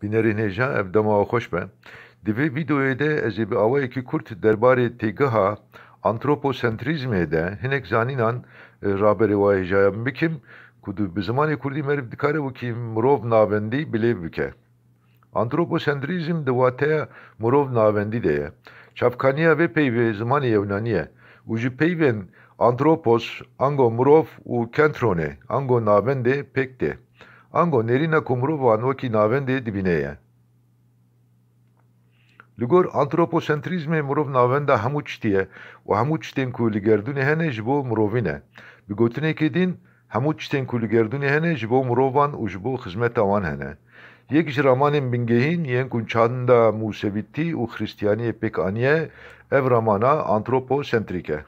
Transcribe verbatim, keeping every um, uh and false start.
Bînerên hêja, ev dema we xweş be. Di vê vîdeoyê de ez ê bi awayekî kurt derbarê têgeha antroposentrîzmê de hinek zanînan, e, raberê wa hêjayan bikim ku di, bi zimanê kurdî meriv dikare wekî mirov navendî bilêv bike. Antroposentrîzm di wateya mirov navendî de ye. Çavkaniya vê peyvê zimanê yewnanî ye û ji peyvên anthropos, ango mirov, û kentronê, ango navendê, pêk tê. Ango nêrîna ku mirovan wekî navendê dibîne ye. Li gor antroposentrîzmê mirov navenda hemû tiştî ye û hemû tiştên ku li gerdûnê hene ji bo mirovî ne. Bi gotinekê din, hemû tiştên ku li gerdûnê hene ji bo mirovan û ji bo xizmeta wan hene. Yek ji ramanên bingehîn yên ku çanda Mûsevîtî û Xristiyaniyê pêk aniye, ev ramana antroposentrîk e.